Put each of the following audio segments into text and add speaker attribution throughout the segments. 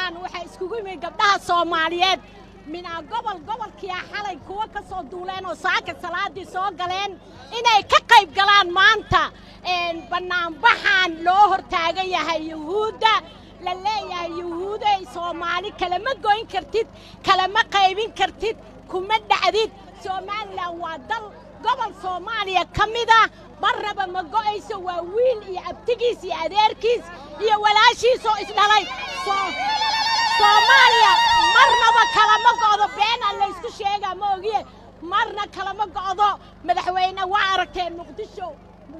Speaker 1: Halkan waxaa iskugu yimid gabdhaha Soomaaliyeed minaa gobol gobolkiia xalay kuwa ka soo duuleen oo saaka salaadii soo galeen inay ka qayb galaan maanta bannaanbaxan loo hortaagan yahay Yuhuudda. La leeyahay, "Yuhuuday, Soomaali kalama goyn kartid, kalama qaybin kartid, kuma dhacdid. Somaliland waa dal gobol Soomaaliya ka mida, marnaba ma go'ayso." Waa wiil iyo abtigiis iyo adeerkiis iyo walaashiis oo isdhalay. Soomaaliya marnaba kalama go'do. Beenaa laysku sheegaa, ma ogiye, marna kalama go'do. Madaxweyne, waa aragteen, Muqdisho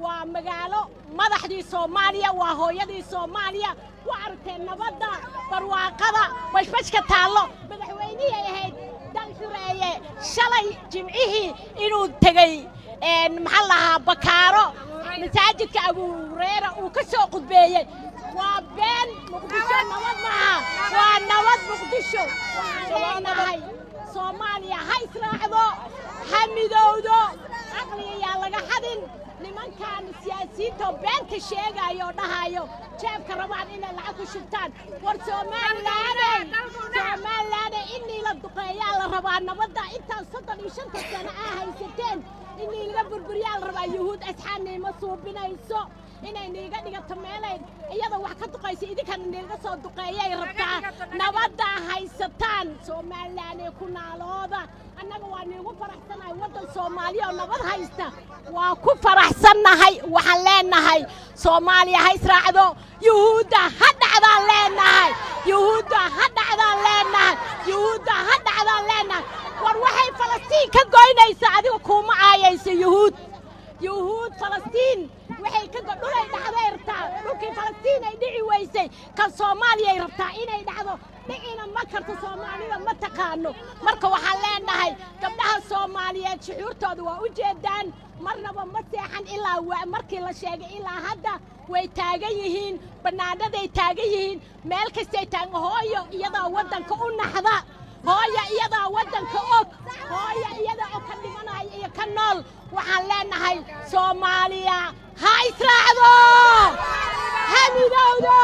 Speaker 1: waa magaalo madaxdii Soomaaliya, waa hooyadii Soomaaliya. Waa aragteen nabadda, barwaaqada, bashbashka taallo. Madaxweynihii ay ahayd dal xureeye shalay Jimcihii inuu tegey, maxaa lahaa, Bakaaro, masaajidka Abu Hureyra uu ka soo qudbeeyey. Waa been, Muqdisho nabad maaha, waa nabad Muqdisho. Waxaan leenahay, Soomaaliya ha israacdo, ha midowdo, caqliga yaa laga xadin nimankan siyaasiyiinta oo beenta sheegaayo oo dhahayo jeebka rabaan inay lacag ku shubtaan. War Somalilaaney, Somalilaaney, inii la duqeeyaa la rabaa. Nabadda intaan 35-ta sano aa haysateen inii laga burburiyaa la rabaa. Yuhuud asxaaniima suubinayso inay niiga dhigato meelay iyada wax ka duqayso, idinkana niiga soo duqeeyay rabtaa. Nabadda haysataan, Somaliland ee ku naalooda. Annaga waa niigu faraxsanahay waddan Soomaaliya oo nabad haysta, waa ku faraxsannahay. Waxaan leenahay, Soomaaliya ha israacdo, Yuhuudda ha dhacdaan leenahay, Yuhuudda ha dhacdaan leenahay, Yuhuudda ha dhacdaan leenahay. War waxay Falastiin ka goynaysaa adiga kuuma aayayso. Yuhuud, Yuhuud Falastiin waxay ka dhulay dhacday rabtaa. Dhulkii Falastiin ay dhici weysay, kan Soomaaliyay rabtaa inay dhacdo. Dhicina ma karto, Soomaalida ma taqaano. Marka waxaan leenahay, gabdhaha Soomaaliyeed shucuurtooda waa u jeedaan, marnaba ma seexan ilaa markii la sheegay ilaa hadda way taagan yihiin, bannaanaday taagan yihiin, meel kastay taagan. Hooyo iyadaa waddanka u naxda, hooyo iyadaa waddanka og, hooyo iyadaa og ka dhimanaya iyo ka nool. Waxaan leenahay, Soomaaliya ha israacdo, ha midowdo.